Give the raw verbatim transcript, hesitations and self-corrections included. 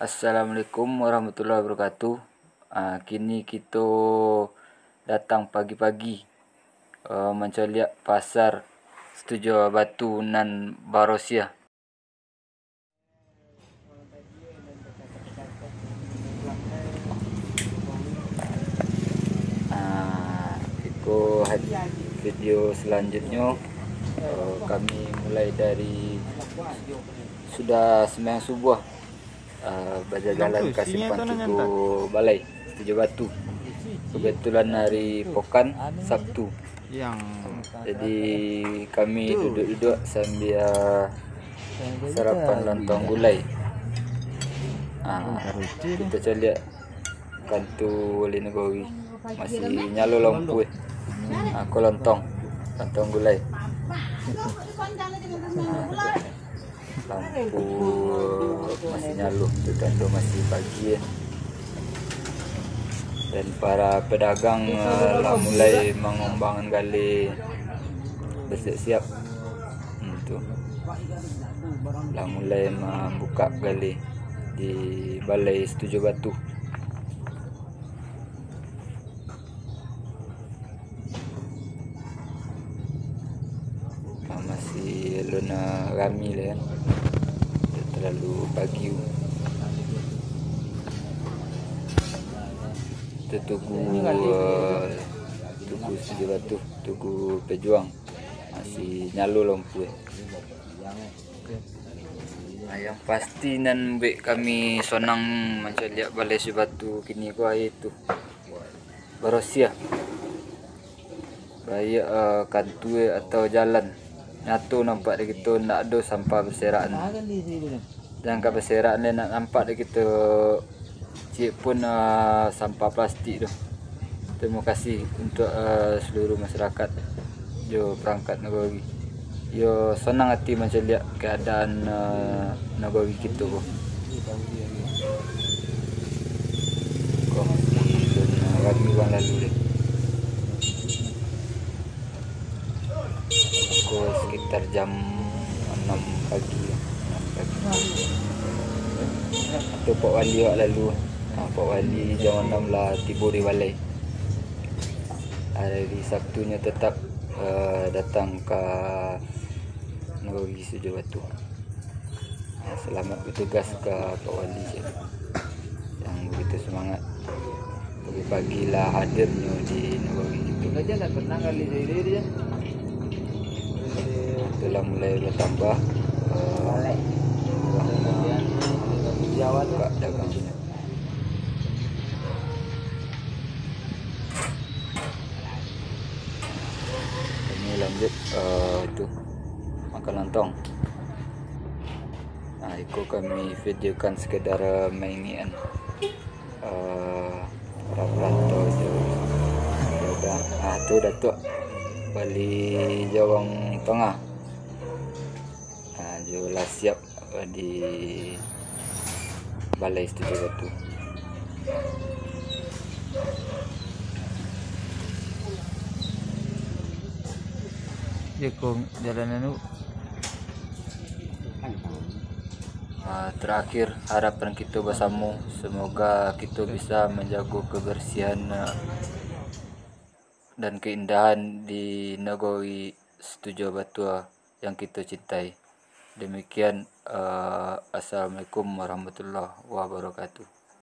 Assalamualaikum warahmatullahi wabarakatuh. Ah, kini kito datang pagi-pagi, eh, mancaliak pasar Situjuah Batu nan barosiah. Ah, iko had-, video selanjutnyo, eh, kami mulai dari sudah sembahyang subuah, eh, bajalan ka simpang tigo balai Situjuah Batu. Kebetulan hari Pokan, Sabtu. Jadi kami duduak-duduak sambia sarapan lontong gulai. Ah, kito caliak kantua Wali Nagori, masih nyalo lampu, eh. Ah, ko lontong, lontong gulai. Ah, lampu masih nyalo, tu tando masih pagi, eh. Dan para pedagang, eh, lah mulai mangombangan galeh, bersiap-siap. Hmm, tu. Lah mulai mambukak galeh di balai Situjuah Batu. Ah, masih alun rami lah, kan. Talalu pagi. Tu tugu, eh, tugu Situjuah Batu, tugu pejuang. Masih nyalo lampu, eh. Ah, yang pasti nan buek kami sonang mancaliak balai Situjuah Batu kini ko, yaitu barosiah. Baiak, eh, kantua atau jalan. Nyato nampak dek kito, ndak ado sampah baserakan. Jan ka baserakan lai, ndak nampak dek kito ciek pun, eh, sampah plastik tu. Terima kasih untuk, eh, seluruh masyarakat jo perangkat nagori. Yo sanang ati mancaliak keadaan, eh, nagori kito ko. Ko masih alun rami urang lalu deh. Ko sekitar jam anam pagi, anam pagi. Atau Pak Wali awak lalu. Ha, Pak Wali jam anam lah tibo di balai. Hari Sabtunyo tetap, eh, datang ka Nagori Situjuah Batu. Ya, selamat bertugas ka Pak Wali, yang begitu semangat. Pagi-pagi lah hadirnyo di nagori kito. Itulah mulai bertambah, eh, urang buka dagangnyo. Kami lanjut, eh, itu, makan lontong. Nah, iko kami videokan sekedar, eh, maingian, eh, para perantau jo, jo da-, ah, tu Datuak Wali Jawang Tangah. Ah, jo lah siap di balai Situjuah Batu. Iyo, kong, jalan anu. Ah, terakhir, harapan kito basamo, semoga kito bisa manjago kebersihan, ah, dan keindahan di nagori Situjuah Batu yang kito cintai. Demikian, eh, assalamualaikum warahmatullahi wabarakatuh.